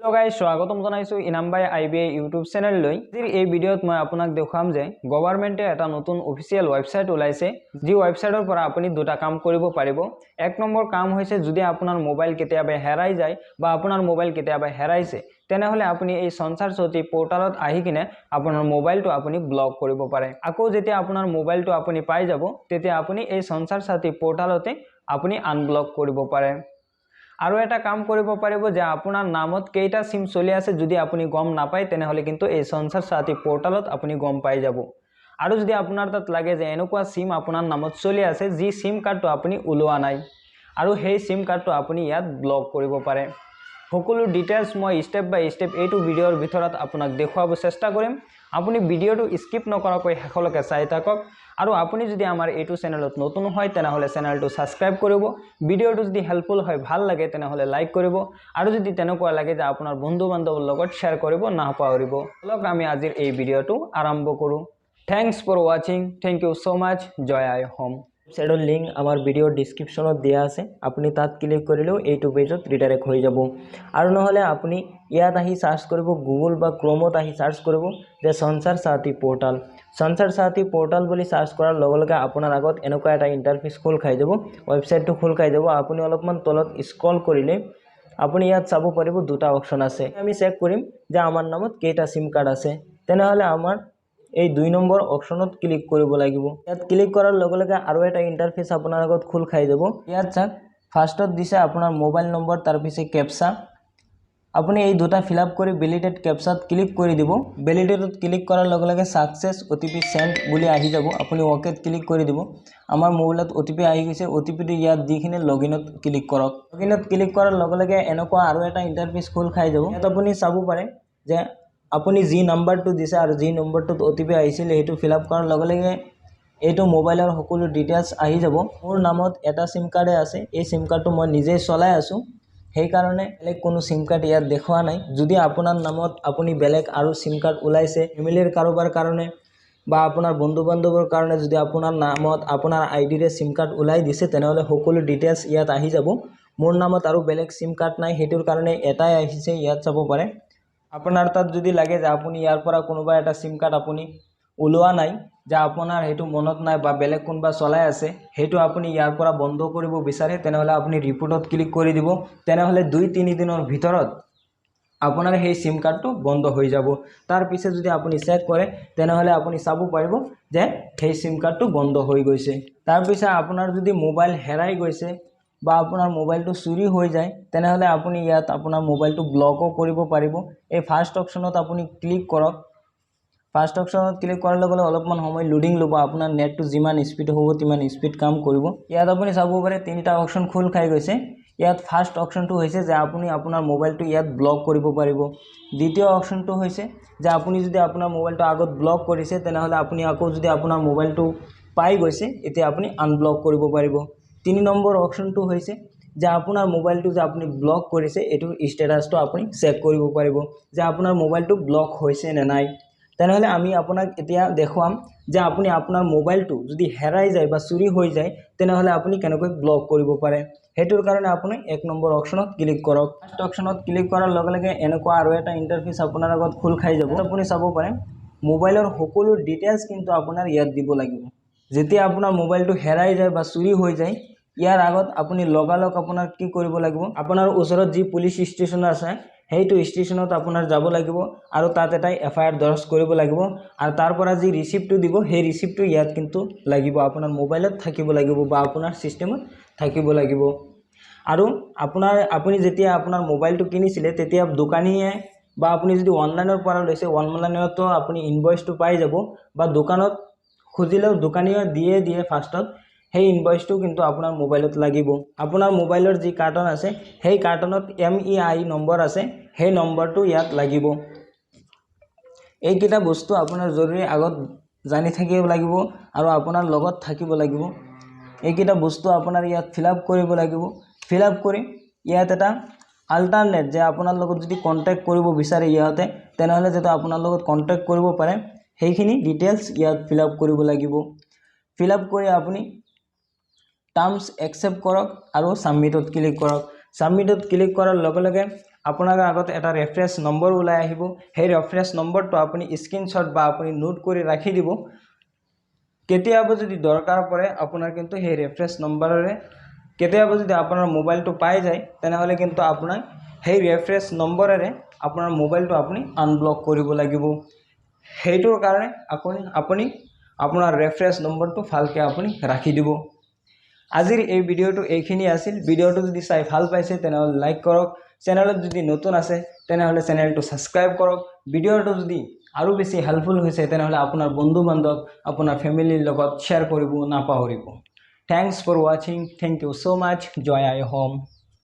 Hello' guys, স্বাগতম জনাইছোঁ ইনাম বাই আই B I YouTube চেনেললৈ। আজিৰ এই ভিডিঅ'ত মই আপোনাক দেখুৱাম যে গভৰ্ণমেণ্টে এটা নতুন অফিচিয়েল ৱেবছাইট ওলাইছে, যি ৱেবছাইটৰ পৰা আপুনি দুটা কাম কৰিব পাৰিব। এক নম্বৰ কাম হৈছে, যদি আপোনাৰ মোবাইল কেতিয়াবা হেৰাই যায় বা আপোনাৰ মোবাইল কেতিয়াবা হেৰাইছে, তেনেহ'লে আপুনি এই সঞ্চাৰ সাথী পৰ্টেলত আহি কিনে আপোনাৰ মোবাইলটো আপুনি ব্লক কৰিব পাৰে। আকৌ যেতিয়া আপোনাৰ মোবাইলটো আপুনি পাই যাব, তেতিয়া আপুনি এই সঞ্চাৰ সাথী পৰ্টেলতে আপুনি আনব্লক কৰিব পাৰে। আৰু এটা কাম কৰিব পাৰিব যে আপোনাৰ নামত কেইটা চিম চলি আছে যদি আপুনি গম নাপায়, তেনেহ'লে কিন্তু এই সঞ্চাৰ সাথী পৰ্টেলত আপুনি গম পাই যাব। আৰু যদি আপোনাৰ তাত লাগে যে এনেকুৱা চিম আপোনাৰ নামত চলি আছে, যি চিম কাৰ্ডটো আপুনি ওলোৱা নাই, আৰু সেই চিম কাৰ্ডটো আপুনি ইয়াত ব্লক কৰিব পাৰে। সকলো ডিটেইলছ মই ষ্টেপ বাই ষ্টেপ এইটো ভিডিঅ'ৰ ভিতৰত আপোনাক দেখুৱাব চেষ্টা কৰিম। আপুনি ভিডিঅ'টো স্কিপ নকৰাকৈ শেষলৈকে চাই থাকক। আৰু আপুনি যদি আমাৰ এইটো চেনেলত নতুন হয়, তেনেহ'লে চেনেলটো ছাবস্ক্ৰাইব কৰিব। ভিডিঅ'টো যদি হেল্পফুল হয়, ভাল লাগে, তেনেহ'লে লাইক কৰিব আৰু যদি তেনেকুৱা লাগে যে আপোনাৰ বন্ধু বান্ধৱৰ লগত শ্বেয়াৰ কৰিব নাপাহৰিব। বলক, আমি আজিৰ এই ভিডিঅ'টো আৰম্ভ কৰোঁ। Thanks for watching, thank you so much. Joy I home. ৱেবছাইটৰ লিংক আমাৰ ভিডিঅ'ৰ ডিছক্ৰিপশ্যনত দিয়া আছে। আপুনি তাত ক্লিক কৰিলেও এইটো পেজত ৰিডাইৰেক্ট হৈ যাব। আৰু নহ'লে আপুনি ইয়াত আহি চাৰ্চ কৰিব, গুগল বা ক্ৰ'মত আহি চাৰ্চ কৰিব যে সঞ্চাৰ সাথী পৰ্টেল। সঞ্চাৰ সাথী পৰ্টেল বুলি চাৰ্চ কৰাৰ লগে লগে আপোনাৰ আগত এনেকুৱা এটা ইণ্টাৰফেচ খোল খাই যাব, ৱেবছাইটটো খোল খাই যাব। আপুনি অলপমান তলত স্ক্ৰল কৰিলে আপুনি ইয়াত চাব পাৰিব দুটা অপশ্যন আছে। আমি চেক কৰিম যে আমাৰ নামত কেইটা চিম কাৰ্ড আছে। তেনেহ'লে আমাৰ এই 2 নম্বৰ অপশ্যনত ক্লিক কৰিব লাগিব। ইয়াত ক্লিক কৰাৰ লগে লগে আৰু এটা ইণ্টাৰফেচ আপোনাৰ আগত খোল খাই যাব। ইয়াত চাওক, ফাৰ্ষ্টত দিছে আপোনাৰ মোবাইল নম্বৰ, তাৰপিছে কেপচা। আপুনি এই দুটা ফিল আপ কৰি ভেলিডেট কেপচাত ক্লিক কৰি দিব। ভেলিডেটত ক্লিক কৰাৰ লগে লগে ছাকচেছ, অ'টিপি চেণ্ড বুলি আহি যাব। আপুনি অ'কেত ক্লিক কৰি দিব। আমাৰ মোবাইলত অ'টিপি আহি গৈছে। অ'টিপিটো ইয়াত দি কিনে লগ ইনত ক্লিক কৰক। লগ ইনত ক্লিক কৰাৰ লগে লগে এনেকুৱা আৰু এটা ইণ্টাৰফেচ খোল খাই যাব। ইয়াত আপুনি চাব পাৰে যে আপুনি যি নাম্বাৰটো দিছে আৰু যি নম্বৰটোত অ'টিপি আহিছিল, সেইটো ফিল আপ কৰাৰ লগে লগে এইটো মোবাইলৰ সকলো ডিটেইলছ আহি যাব। মোৰ নামত এটা চিম কাৰ্ডে আছে। এই চিম কাৰ্ডটো মই নিজেই চলাই আছোঁ, সেইকাৰণে বেলেগ কোনো চিম কাৰ্ড ইয়াত দেখুওৱা নাই। যদি আপোনাৰ নামত আপুনি বেলেগ আৰু চিম কাৰ্ড ওলাইছে, ফেমিলিৰ কাৰোবাৰ কাৰণে বা আপোনাৰ বন্ধু বান্ধৱৰ কাৰণে যদি আপোনাৰ নামত আপোনাৰ আই ডিৰে চিম কাৰ্ড ওলাই দিছে, তেনেহ'লে সকলো ডিটেইলছ ইয়াত আহি যাব। মোৰ নামত আৰু বেলেগ চিম কাৰ্ড নাই, সেইটোৰ কাৰণে এটাই আহিছে। ইয়াত চাব পাৰে, আপোনাৰ তাত যদি লাগে যে আপুনি ইয়াৰ পৰা কোনোবা এটা চিম কাৰ্ড আপুনি ওলোৱা নাই, যে আপোনাৰ সেইটো মনত নাই বা বেলেগ কোনোবা চলাই আছে, সেইটো আপুনি ইয়াৰ পৰা বন্ধ কৰিব বিচাৰে, তেনেহ'লে আপুনি ৰিপৰ্টত ক্লিক কৰি দিব। তেনেহ'লে 2-3 দিনৰ ভিতৰত আপোনাৰ সেই চিম কাৰ্ডটো বন্ধ হৈ যাব। তাৰ পিছত যদি আপুনি চেক কৰে, তেনেহ'লে আপুনি চাব পাৰিব যে সেই চিম কাৰ্ডটো বন্ধ হৈ গৈছে। তাৰপিছত আপোনাৰ যদি মোবাইল হেৰাই গৈছে বা আপোনাৰ মোবাইলটো চুৰি হৈ যায়, তেনেহ'লে আপুনি ইয়াত আপোনাৰ মোবাইলটো ব্লকো কৰিব পাৰিব। এই ফাৰ্ষ্ট অপশ্যনত আপুনি ক্লিক কৰক। ফাৰ্ষ্ট অপশ্যনত ক্লিক কৰাৰ লগে লগে অলপমান সময় লোডিং ল'ব। আপোনাৰ নেটটো যিমান স্পীড হ'ব, তিমান স্পীড কাম কৰিব। ইয়াত আপুনি চাব পাৰে, তিনিটা অপশ্যন খোল খাই গৈছে। ইয়াত ফাৰ্ষ্ট অপশ্যনটো হৈছে যে আপুনি আপোনাৰ মোবাইলটো ইয়াত ব্লক কৰিব পাৰিব। দ্বিতীয় অপশ্যনটো হৈছে যে আপুনি যদি আপোনাৰ মোবাইলটো আগত ব্লক কৰিছে, তেনেহ'লে আপুনি আকৌ যদি আপোনাৰ মোবাইলটো পাই গৈছে, এতিয়া আপুনি আনব্লক কৰিব পাৰিব। 3 নম্বৰ অপশ্যনটো হৈছে যে আপোনাৰ মোবাইলটো যে আপুনি ব্লক কৰিছে, এইটোৰ ষ্টেটাছটো আপুনি চেক কৰিব পাৰিব যে আপোনাৰ মোবাইলটো ব্লক হৈছে নে নাই। তেনেহ'লে আমি আপোনাক এতিয়া দেখুৱাম যে আপুনি আপোনাৰ মোবাইলটো যদি হেৰাই যায় বা চুৰি হৈ যায়, তেনেহ'লে আপুনি কেনেকৈ ব্লক কৰিব পাৰে। সেইটোৰ কাৰণে আপুনি 1 নম্বৰ অপশ্যনত ক্লিক কৰক। ফাৰ্ষ্ট অপশ্যনত ক্লিক কৰাৰ লগে লগে এনেকুৱা আৰু এটা ইণ্টাৰফেচ আপোনাৰ আগত খোল খাই যাব। আপুনি চাব পাৰে, মোবাইলৰ সকলো ডিটেইলছ কিন্তু আপোনাৰ ইয়াত দিব লাগিব। যেতিয়া আপোনাৰ মোবাইলটো হেৰাই যায় বা চুৰি হৈ যায়, ইয়াৰ আগত আপুনি লগালগ আপোনাৰ কি কৰিব লাগিব? আপোনাৰ ওচৰত যি পুলিচ ষ্টেচন আছে, সেইটো ষ্টেচনত আপোনাৰ যাব লাগিব আৰু তাত এটা এফআইআৰ দৰ্জ কৰিব লাগিব। আৰু তাৰ পৰা যি ৰিচিপ্টটো দিব, সেই ৰিচিপ্টটো ইয়াত কিন্তু লাগিব, আপোনাৰ মোবাইলত থাকিব লাগিব বা আপোনাৰ ছিষ্টেমত থাকিব লাগিব। আৰু আপুনি যেতিয়া আপোনাৰ মোবাইলটো কিনিছিলে, তেতিয়া দোকানীয়ে বা আপুনি যদি অনলাইনৰ পৰা লৈছে, অনলাইনতো আপুনি ইনভইচটো পাই যাব বা দোকানত খুজিলেও দোকানীয়ে দিয়ে দিয়ে ফাৰ্ষ্টত। সেই ইনভইচটো কিন্তু আপোনাৰ মোবাইলত লাগিব। আপোনাৰ মোবাইলৰ যি কাৰ্টন আছে, সেই কাৰ্টনত এমইআই নম্বৰ আছে, সেই নম্বৰটো ইয়াত লাগিব। এইকেইটা বস্তু আপোনাৰ জৰুৰী, আগত জানি থাকিব লাগিব আৰু আপোনাৰ লগত থাকিব লাগিব। এইকেইটা বস্তু আপোনাৰ ইয়াত ফিল আপ কৰিব লাগিব। ফিল আপ কৰি ইয়াত এটা আল্টাৰনেট যে আপোনাৰ লগত যদি কণ্টেক্ট কৰিব বিচাৰে ইহঁতে, তেনেহ'লে যাতে আপোনাৰ লগত কণ্টেক্ট কৰিব পাৰে, সেইখিনি ডিটেইলছ ইয়াত ফিল আপ কৰিব লাগিব। ফিল আপ কৰি আপুনি টাৰ্মছ একচেপ্ট কৰক আৰু ছাবমিটত ক্লিক কৰক। ছাবমিটত ক্লিক কৰাৰ লগে লগে আপোনাৰ আগত এটা ৰেফাৰেঞ্চ নম্বৰ ওলাই আহিব। সেই ৰেফাৰেঞ্চ নম্বৰটো আপুনি স্ক্ৰীনশ্বট বা আপুনি নোট কৰি ৰাখি দিব। কেতিয়াবা যদি দৰকাৰ পৰে আপোনাৰ কিন্তু সেই ৰেফাৰেঞ্চ নম্বৰেৰে কেতিয়াবা যদি আপোনাৰ মোবাইলটো পাই যায়, তেনেহ'লে কিন্তু আপোনাক সেই ৰেফাৰেঞ্চ নম্বৰেৰে আপোনাৰ মোবাইলটো আপুনি আনব্লক কৰিব লাগিব। সেইটোৰ কাৰণে আপুনি আপোনাৰ ৰেফাৰেঞ্চ নম্বৰটো ভালকৈ আপুনি ৰাখি দিব। আজিৰ এই ভিডিঅ'টো এইখিনি আছিল। ভিডিঅ'টো যদি চাই ভাল পাইছে তেনেহ'লে লাইক কৰক, চেনেলত যদি নতুন আছে তেনেহ'লে চেনেলটো ছাবস্ক্ৰাইব কৰক। ভিডিঅ'টো যদি আৰু বেছি হেল্পফুল হৈছে তেনেহ'লে আপোনাৰ বন্ধু বান্ধৱ, আপোনাৰ ফেমিলিৰ লগত শ্বেয়াৰ কৰিব নাপাহৰিব। Thanks for watching, thank you so much. Joy I home.